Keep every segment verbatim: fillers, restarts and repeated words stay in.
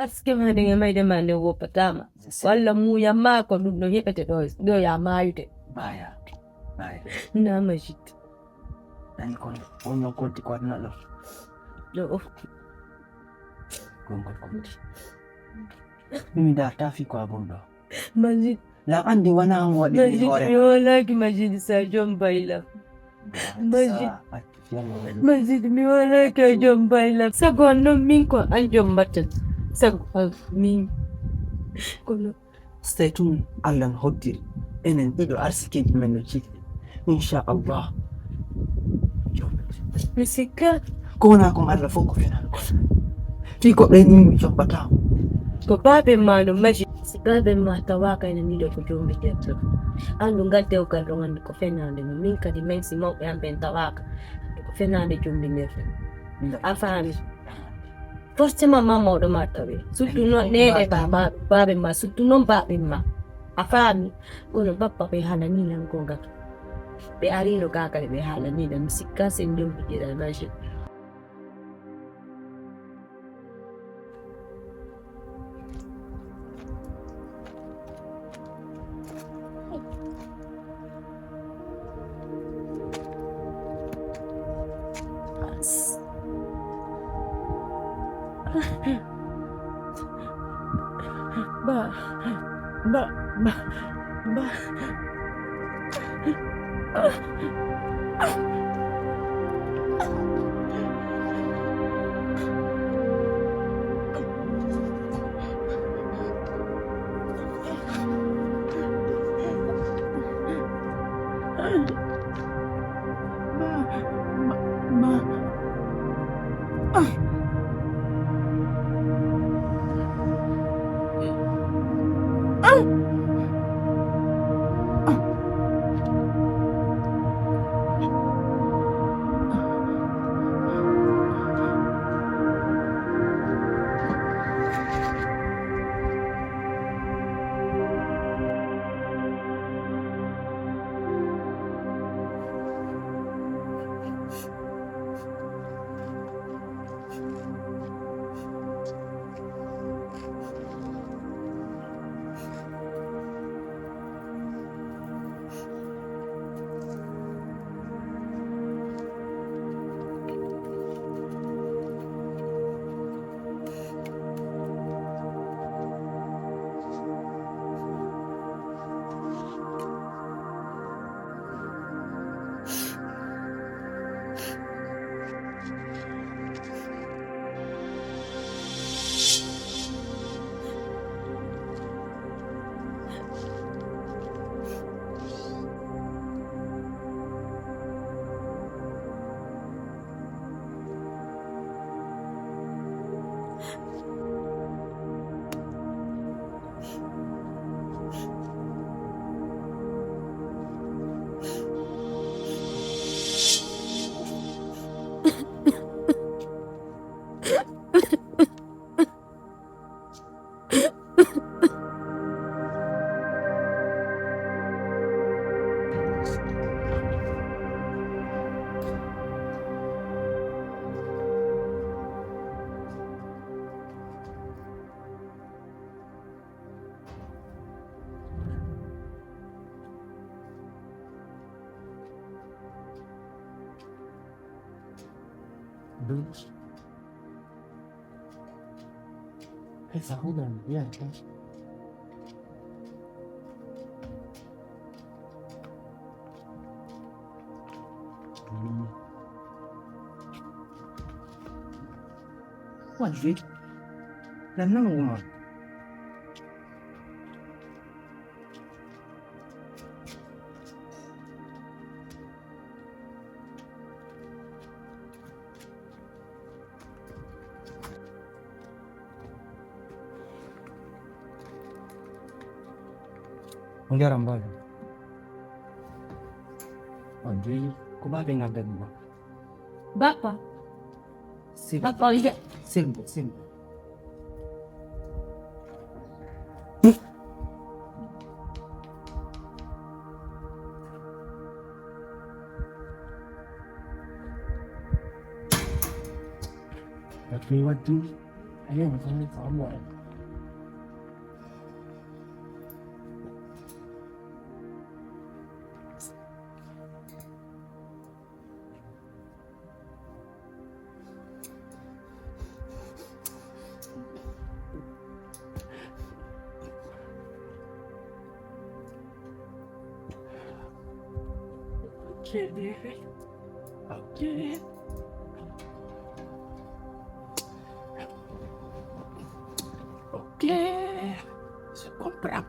Arsike maa nden e mayde maa nden woppataa ma. Walla muuyam maa ko ɗun ɗon heɓete ɗoo, ɗoo yaa maayude. Maaya. Maaya. Naa Majid. Nani kono, on non konti ko aduna ɗoo. Ɗoo. Kon kon konti. Mimi darta fii ko abun ɗoo. Majid. La andi wana mo waɗi Majid, hoore. Mi walaaki Majid sa jom bayla. Majid. Majid, mi walaaki a jom bayla. Sago an non min ko an jom mbatten. Sago an min. Kono. So tawii tun Allah no hoddiri enen ɗiɗo arsikeeji men no jiɗi. Insha Allah. Mi sikka. Ko wonaa kon Allah fof ko fenaande kon. Fii ko ɓen yimɓe jombataa. Ko baaben maa no maji. Si baaben maa tawaaka enen ɗiɗo ko jombiterɗo. Anndu ngal dewgal ɗon anndi ko fenaande mum. Min kadi men si mawɓe am ɓen tawaaka ko fenaande jombinirɗo. A faami? Forcément ma mawɗo ma tawe. Surtout noon neene ba, ba, baaben maa, surtout noon baaben maa. A faami? Kono bappa ɓe haalanii lan goonga. Ɓe ariino gaa kadi ɓe haalanii lan. Mi sikka sen jombidiral maji. Ba, ba, ba, ba. Esa, hold on. Yeah, yeah. What is it? Then no one. On njaram, baajo. On jeyi ko baabe ngal daɗi ma. Bappa. Sirri. Bappa, on nja- Sirri, sirri. Bappa, waddu. Ok. Ok. Ok. Je comprends.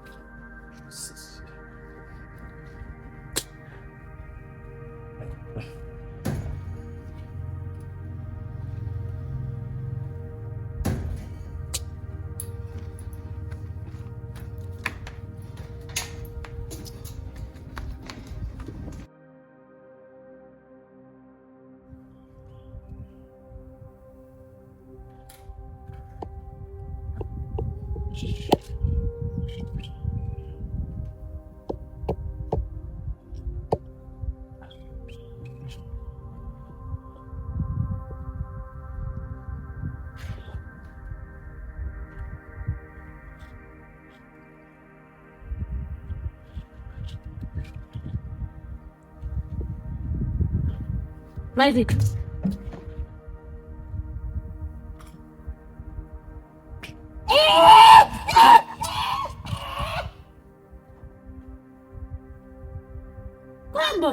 Vas-y. Kombo.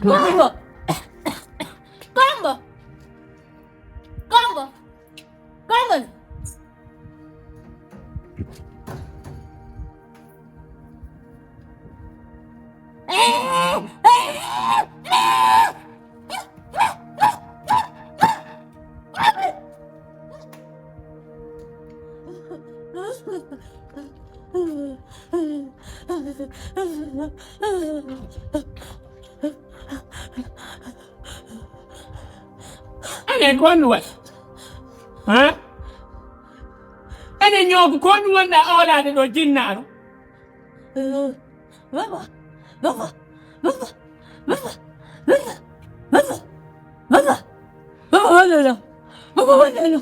Kombo. Kombo. Kombo. Kombo. Enen, ko honɗun waɗi? Hah? Enen, ñoogo, ko honɗun wonɗaa oolaade ɗoo, jinnaaɗo? Baba, baba, baba, baba, baba, baba, baba, baba, wallana, baba, wallana.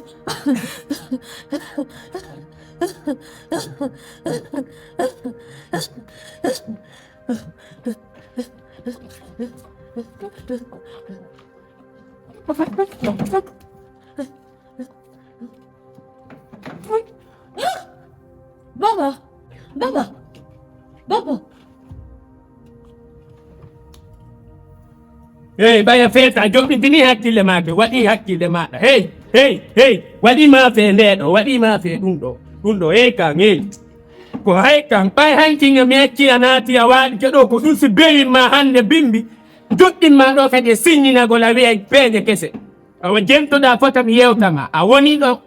Baba, baba, baba. Hey, ɓaya feeta, joɓitini hakkille maa ke, waɗi hakkille maaɗa. Hey, hey, hey, waɗi maa fee ndee ɗoo, waɗi maa fee ɗun ɗoo, ɗun ɗoo, hey kan, hey. Ko hay kan, ɓay hanki nga mi acci a naati a waali ke ɗoo, ko ɗun si bewin maa hannde bimbi, joɗɗin maa ɗoo kadi e siññinagol a wi'ay peeje kese. Awa jentoɗaa fota mi yewta maa, a woni ɗoo.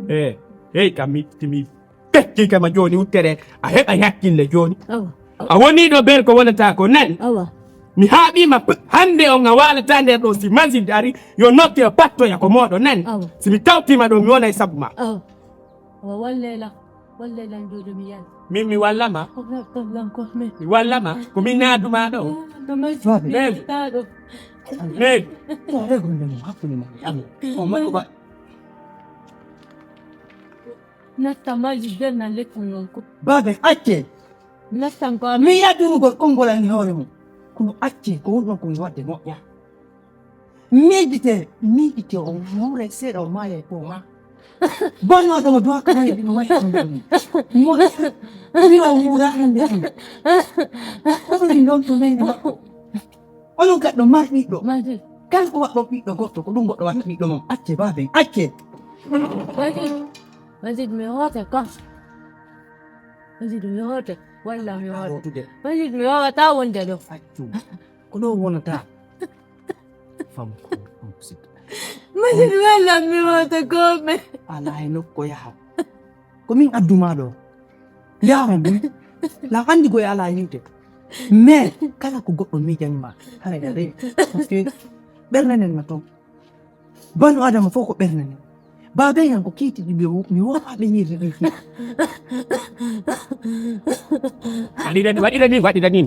Eh, hey kan mi, mi, Tekkii kama jooni, wuttere, a heɓay hakkille jooni. Awa, awa. A wonii ɗoo bee ko wonata ko, nani? Awa. Mi haaɓii ma p-, hannde on a waalataa nder ɗoo, si Majid ari, yo nokke o pattoya ko mooɗon, nani? Awa. Si mi tawtii ma ɗoo, mi wonay sabu maa. Awa. Awa, wallee lan, wallee lan, Joojo, mi yaari. Min mi walla ma? Ko mi walla ma? Ko min naadu maa ɗoo? Ko Majid mi naadu ɗoo. Min. Natta Majid, ɓen na lekki non ko. Baabe, acce. Nattan ko mi yiɗaa durugol konngol an e hoore mum. Kono acce, ko woni ɗon ko mi waɗde moƴƴa. Miijitee, miijitee, o wuuray seeɗa, o maaya e ko ma. Bonnooɗo mo duwaa ko waɗi ɗum waɗi ɗum ɗum. Moƴƴa, mi o wuura hannde hannde. Ko ɗum ɗon to leydi makko. Onon gaɗɗo mar ɓiɗɗo. Majid. Kala ko waɗɗon ɓiɗɗo goɗɗo, ko ɗum goɗɗo waɗta ɓiɗɗo mum. Acce, baaben, acce. Majid, Majid, mi hoota kam. Majid, mi hoota. Walla mi hoota. Hootude. Majid, mi waawataa wonde ɗo. Accu. Ko ɗo wonata. Fam ko, fam ko sikka. Majid, walla mi hoota kome. Alaa e nokko yaha. Ko min addu maa ɗo. Yaha ɗum. La anndi ko e alaa yiite. Mais kala ko goɗɗo miijani ma, haray a rewi. Parce que ɓernde nden na toon. Banu Adama fof ko ɓernde nden. Baabey an ko kiiti ɗi ɓe wo-, mi woowaa ɓe yiide ɗi kiiti. Waɗira ni, waɗira ni, waɗira ni.